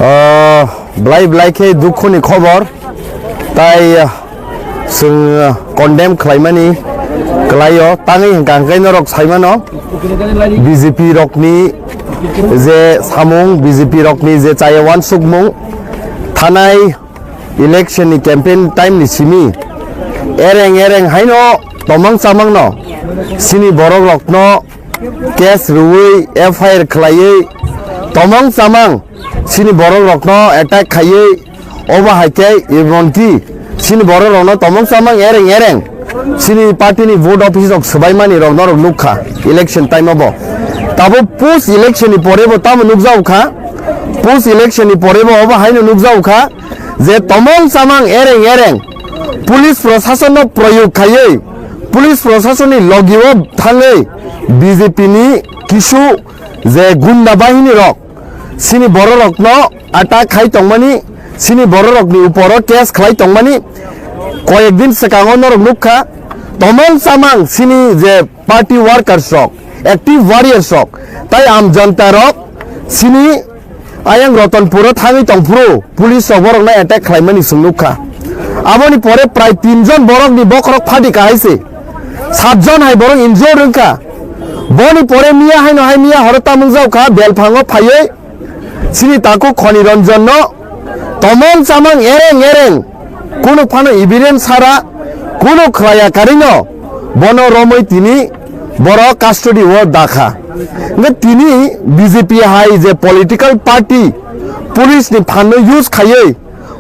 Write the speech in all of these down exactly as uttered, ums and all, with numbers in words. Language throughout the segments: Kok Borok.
Ah, belai belai khe dukhuni khobor. Tai, ah, chwng, ah, condemn khlaimani kwlaio. Tangwi hwnkha hwnkhe norok saimano B J P rokni je samung, B J P rokni je chaya uansukmung, thanai election ni campaign time ni simi ereng ereng haino tomang chamang no sini borok rokno case rwui F I R khlaiwi tomang chamang sini borok rokno attack khaiwi obo hai khe emonki sini borok rokno tomang chamang ereng ereng sini party ni vote office rok swbaimani rok norok nukha election time o bo. Tabo post election ni pore bo tamo nukjao kha, post election ni pore bo obo haino nukjao kha je tomang chamang ereng ereng police proshasonno proyog khaiwi, police proshasonni logio thangwi B J P ni kisu je gunda bahini rok sini borok rokno attack khai tongmani, sini borok rokni uporo case khlai tongmani, koyek din swkango norok nukha, tomang chamang sini je party workers rok, active warriors rok, tai am janta rok sini ayang Ratanpuro thangwi tongphuru police rok borokno attack khlaimani chwng nukha. Aboni pore prai tin jon borokni bokhorok phadi kahai se, sat jon hai borok injured wngkha. Boni pore miya haino hai miya horo tamung jaukha belphango phaiwi sini takhuk Khoni Ranjan no tomong chamang ereng ereng kunu phano evidence sara kunu khlaiya karino bono romwi tini borok custody o dakha. Hwnkhe tini B J P hai je political party police ni phan no use khaiwi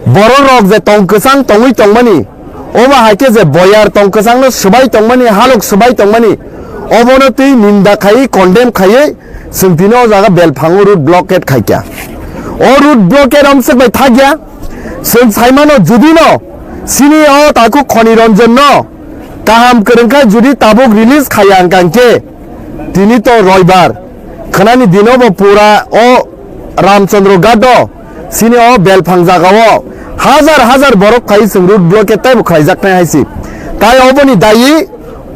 borok rok je tong kwchang tongwi tongmani, obo hai khe je boyar tong kwchang no swbai tongmani, halok swbai tongmani, obono twi ninda khaiwi condemn khaiwi chwng tini o jaga belphango road blockade khaikha. O road blockade amswk bai thakya, chwng saimano judino sini o takhuk Khoni Ranjan no kaham kwrwngkha judi tabuk release khaiya hwnkha hwnkhe tini to roibar khwnani dino bo pura o Ramchandra Ghat o sini o belphang jaga o hajar hajar borok phai chwng road blockade taibo khlaijaknai hai se. Tai oboni dayi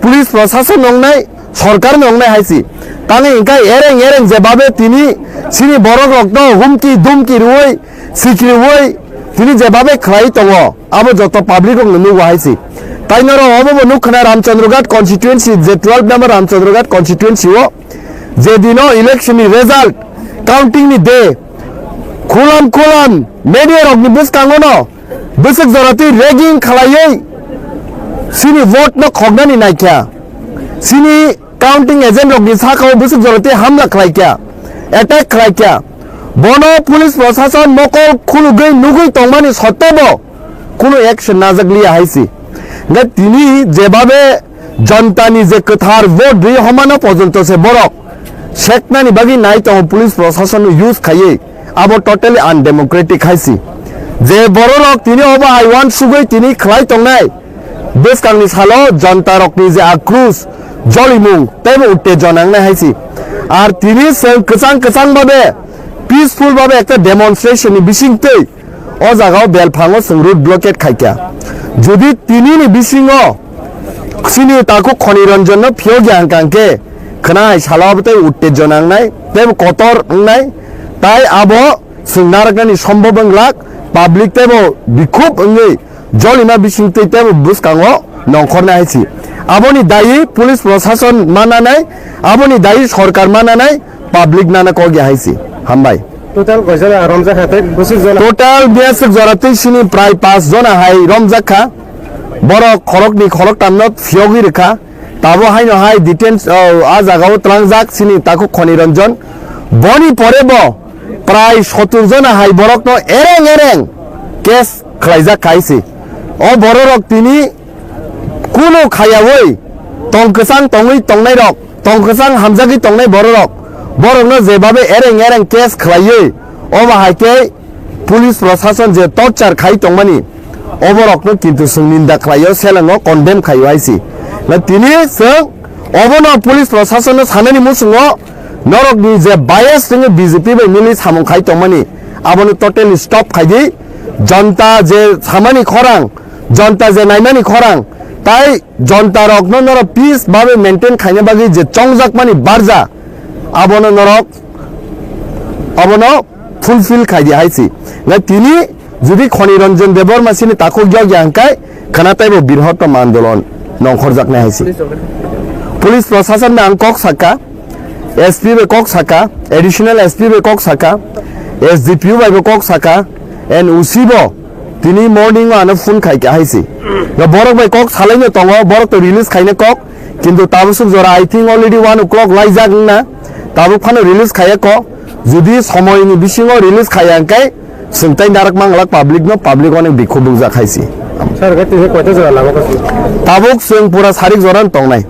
police proshashan wngnai, sorkar ni wngnai hai se. Tangwi hwnkhe ereng ereng jebabe tini sini borok rokno humki dumki rwui sikriui tini jebabe khlai tongo, abo joto public rokno nugo hai se. Tai norok obo bo nukha na Ramchandra Ghat constituency, je twelve number Ramchandra Ghat constituency o je dino election ni result counting ni day khulam khulam media rokni bwskango no bwswk jora twi ragging khlaiwi sini vote no khoknani naikha. Sini counting agent rokni sakao bwswk jora twi hamla khlaikha, attack khlaikha. Bono police proshashan mokol khulugwi nugwi tongmani sottebo kunu action najakliya hai se. Hwnkhe tini jebabe jonta ni je kwthar vote ri homano pojonto se borok seknani bagwi nai tongo police proshashan no use khaiwi, abo totally undemocratic hai se. Je borok rok tini obo hai uansugwi tini khlai tongnai, bwskangni salo jonta rokni je akrus, jolimung teibo uttejona wngnai hai se. Ar tini chwng kwchang kwchang babe, peaceful babe ekta demonstration ni bisingtwi o jaga o belphango chwng road blockade khaikha. Jodi tini ni bisingo chini takhuk Khoni Ranjan no phiyokya hwnkha hwnkhe khwna hai salo abo tei uttejona wngnai, teibo kotor wngnai, tai abo chwng narwknani sombhob wnglak, public teibo bikhub wngwi jolima bisingtwi teibo bwskango nongkhornai hai se. Aboni dayi police proshashan mananai, aboni dayi sorkar mananai, public nana kok ya hai se. Hambai. Total koijona romjak kha tei bwswk jona? Total biyaswk jora tei sini prai pas jona hai romjak kha. Borok khorokni khoroktamno phiyogwi rwkha. Tabo haino hai details, o, a jagao tlangjak sini takhuk Khoni Ranjan. Boni pore bo prai sotur jona hai borokno ereng ereng case khlaijak khai se. O bororok tini kunu khayaui tong kwchang tongwi tongnairok, tong kwchang hamjagwi tongnai bororok, borokno jebabe ereng ereng case khlaiwi, obo hai khe police proshashan je torture khai tongmani, oborokno kintu chwng ninda khlaio, selengo condemn khaio hai se. Na tini chwng obono police proshashanno sanani muchungo norokni je bias tongwi B J P bai mili samung khai tongmani, abono totally stop khai di. Jonta je samani khorang, jonta je naimani khorang, tai jonta rokno norok peace babe maintain khaina bagwi je chongjakmani barja, abono norok, abono fulfill khai di hai si. Nga tini judi Khoni Ranjan Debbarma sini takhuk yog yang kai khana taibo birhottom andolon nongkhorjaknai hai si. Police proshashan ni ang kok saka, S P bai kok saka, additional S P bai kok saka, S D P O bai bo kok saka, and O C bo tini morning o ano phone khai kha hai si. Nga borok bai kok salai no tongo, borok to release khai no kok, kintu tabuk suk jora I think already one o'clock laijak wngna, tabuk phano release khaiya kok, judi somoi ni bisingo release khaiya hwnkhe, Chwng tei narak manglak public no, public onek bikhuk rwjak hai si. Sir, gati se koita jora lama kasi? Tabuk chwng pura sarik jora no tongnai.